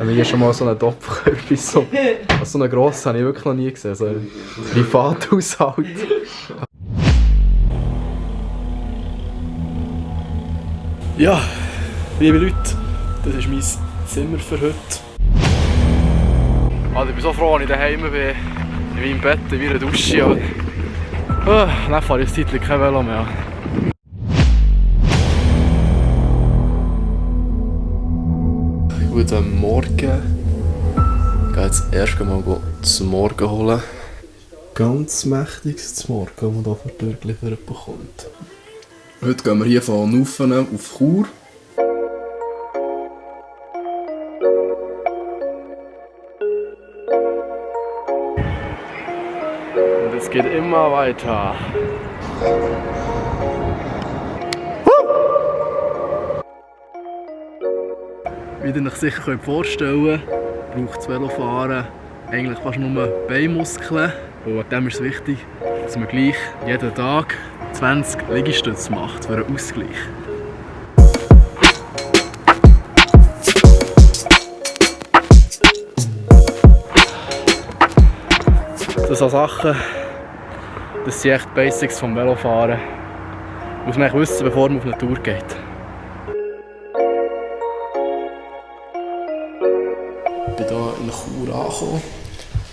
Hier schon mal so einen Topfkürbis, so einen grossen habe ich wirklich noch nie gesehen, so ein Privathaushalt. Ja, liebe Leute, das ist mein Zimmer für heute. Also ich bin so froh, dass ich daheim bin, in meinem Bett, in meiner Dusche. Dann fahre ich eine Zeit lang kein Velo mehr. Guten Morgen. Ich gehe jetzt erst mal zum Morgen holen. Ganz mächtiges zum Morgen, das man hier vor der Tür geliefert bekommt. Heute gehen wir hier von Nuffen auf Chur. Und es geht immer weiter. Wie ihr euch sicher vorstellen könnt, braucht das Velofahren eigentlich fast nur Beinmuskeln. Und wegen dem ist es wichtig, dass man gleich jeden Tag 20 Liegestütze macht für einen Ausgleich. Das sind so Sachen, das sind echt die Basics vom Velofahren. Muss man eigentlich wissen, bevor man auf eine Tour geht. Ich bin hier in Chur angekommen,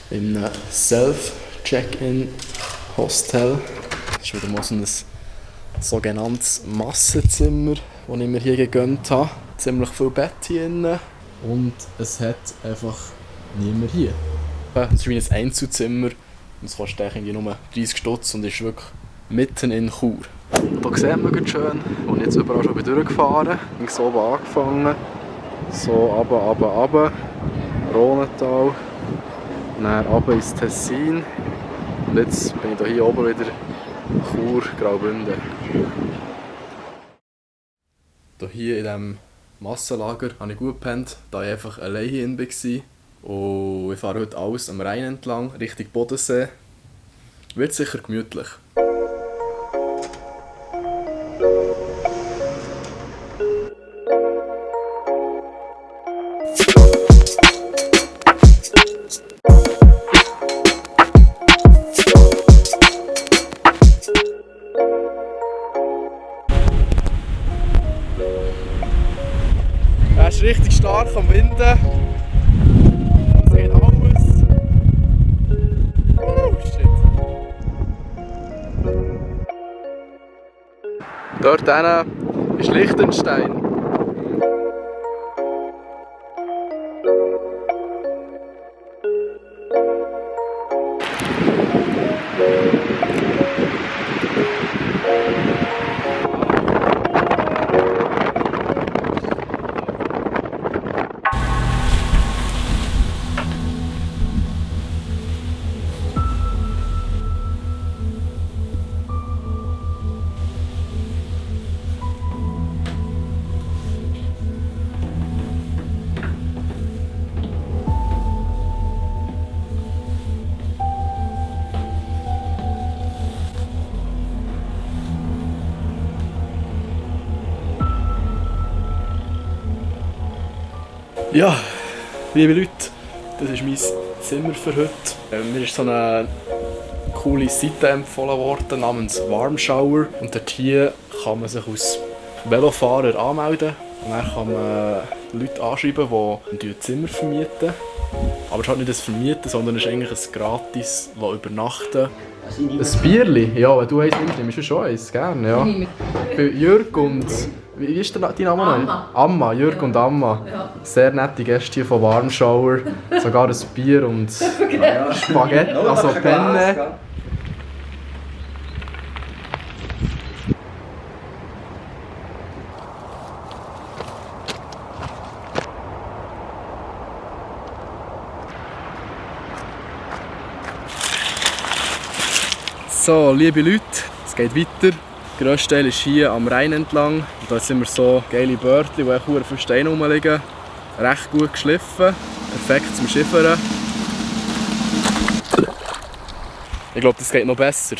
in einem Self-Check-In-Hostel. Das ist wieder mal so ein sogenanntes Massenzimmer, das ich mir hier gegönnt habe. Ziemlich viel Bett hier drin und es hat einfach niemand hier. Es ist wie ein Einzelzimmer und es kostet irgendwie nur 30 Stutz und ist wirklich mitten in Chur. Hier sieht man ganz schön, wo ich jetzt überall schon durchgefahren bin. Ich habe oben angefangen, so runter. Rhonental, dann runter ins Tessin und jetzt bin ich hier oben wieder Chur, Graubünden. Hier in diesem Massenlager habe ich gut gepennt, da ich einfach allein hier war. Und ich fahre heute alles am Rhein entlang, Richtung Bodensee. Wird sicher gemütlich. Er ist richtig stark am Winden. Es geht alles. Oh shit. Dort hinten ist Liechtenstein. Ja, liebe Leute, das ist mein Zimmer für heute. Mir ist so eine coole Seite empfohlen worden namens Warm Shower. Und dort hier kann man sich als Velofahrer anmelden. Und dann kann man Leute anschreiben, die Zimmer vermieten. Aber es ist halt nicht das Vermieten, sondern es ist eigentlich ein gratis Übernachten. Ein Bierli? Ja, wenn du eins nimmst, nimmst du schon eins, gerne. Ja. Jörg und... Wie ist dein Name noch? Amma, Jörg und Amma. Ja. Sehr nette Gäste hier von Warm Shower. Sogar ein Bier und Spaghetti, also Penne. So, liebe Leute, es geht weiter. Der grösste Teil ist hier am Rhein entlang. Und da sind wir so geile Börtchen, wo echt viele Steine rumliegen. Recht gut geschliffen, perfekt zum Schiffern. Ich glaube, das geht noch besser.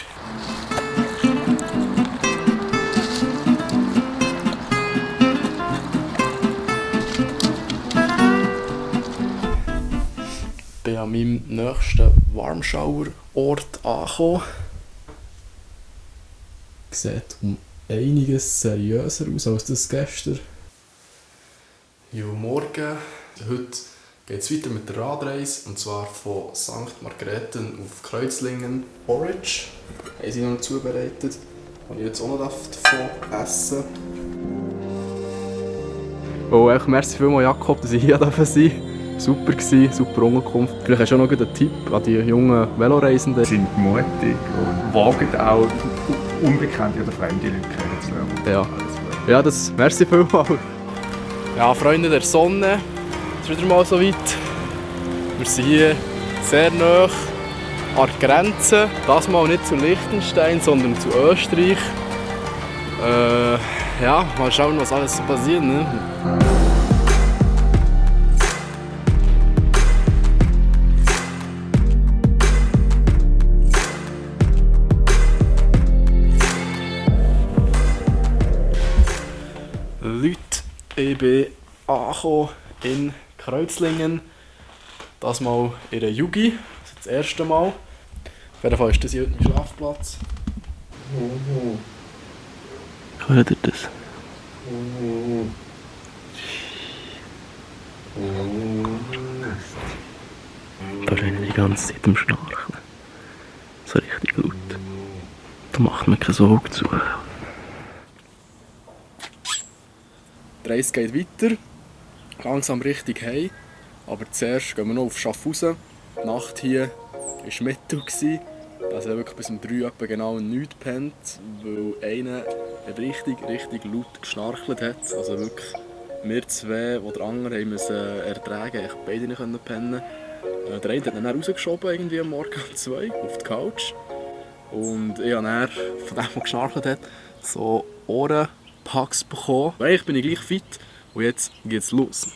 bin an meinem nächsten Warmschauerort angekommen. Sieht um einiges seriöser aus als das gestern. Jo, morgen. Heute geht es weiter mit der Radreise, und zwar von St. Margrethen auf Kreuzlingen. Porridge haben sie noch zubereitet. Und ich jetzt auch noch davon essen. Oh, echt merci vielmals, Jakob, dass ich hier sein durfte. Super gewesen, super Unterkunft. Vielleicht hast du auch noch einen Tipp an die jungen Veloreisenden. Sie sind mutig und wagen auch unbekannte oder fremde Leute kennenzulernen. Ja, ja, das merci vielmals. Ja, Freunde der Sonne, es ist wieder mal so weit. Wir sind hier sehr nah an der Grenze. Das mal nicht zu Liechtenstein, sondern zu Österreich. Ja, mal schauen, was alles so passiert. Ne? Leute, ich bin angekommen in Kreuzlingen. Das mal in der Jugi, das erste Mal. Auf jeden Fall ist das hier heute mein Schlafplatz. Hört ihr das? Da bin ich die ganze Zeit am Schnarchen. So richtig laut. Da macht mir kein Auge zu. Die Reise geht weiter, langsam Richtung Heim, aber zuerst gehen wir noch auf Schaffhausen. Die Nacht hier war Mittag, also wirklich bis um 3 Uhr genau nichts gepennt, weil einer richtig laut geschnarchelt hat. Also wirklich, wir zwei, die der andere haben müssen ertragen, ich beide nicht pennen. Der eine hat ihn dann rausgeschoben, irgendwie am Morgen um 2 auf die Couch. Und ich habe dann, von dem, der geschnarchelt hat, so Ohrenpacks bekommen. Eigentlich bin ich gleich fit und jetzt geht's los.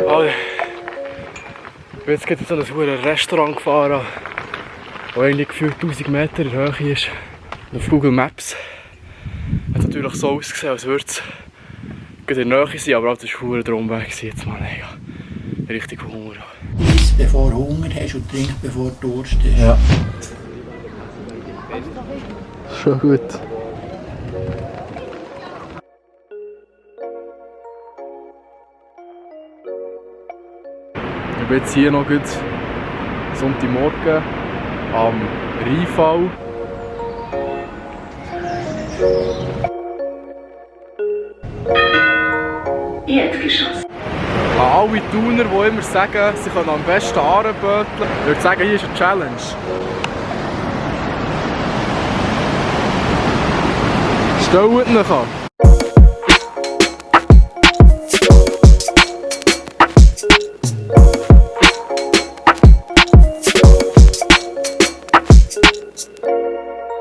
Also, ich bin jetzt gerade in so ein Restaurant gefahren, das eigentlich gefühlt 1000 Meter in der Höhe ist. Und auf Google Maps hat es natürlich so ausgesehen, als würde es in der Nähe sein, aber es war der Umweg. Jetzt mal, ich habe richtig Hunger. Iss bevor du Hunger hast und trink bevor du Durst hast. Ja. Schon gut. Ich bin jetzt hier noch gut Sonntagmorgen am Rheinfall. Erdgeschoss. An alle Thuner, die immer sagen, sie können am besten anböteln. Ich würde sagen, hier ist eine Challenge. Stellt euch an.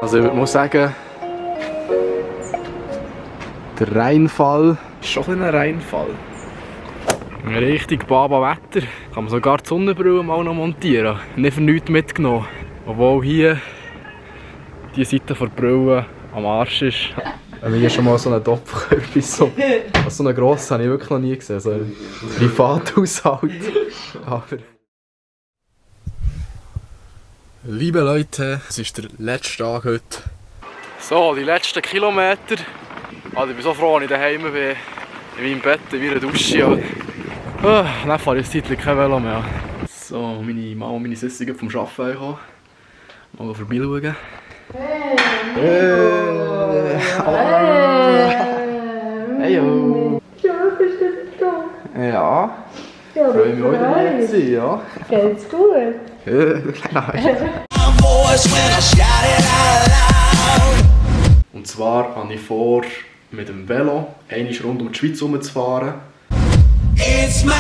Also ich würde mal sagen, der Rheinfall ist schon ein Rheinfall. Richtig Baba-Wetter. Kann man sogar die Sonnenbrille mal noch montieren. Nicht für nichts mitgenommen. Obwohl hier die Seite der Brille am Arsch ist. Wenn wir hier schon mal so einen Topf so einen grossen habe ich wirklich noch nie gesehen. So ein Privathaushalt. Aber liebe Leute, es ist der letzte Tag heute. So, die letzten Kilometer. Also ich bin so froh, dass ich daheim bin. In meinem Bett, in meiner Dusche. Dann fahre ich eine Zeit lang kein Velo mehr. So, meine Mama und meine Sissi sind vom Arbeiten gekommen. Mal vorbeischauen. Heyo! Ja. Ich freue mich heute hier zu sein, ja. Geht's gut? Nein. Und zwar habe ich vor, mit dem Velo einmal rund um die Schweiz herumzufahren. It's my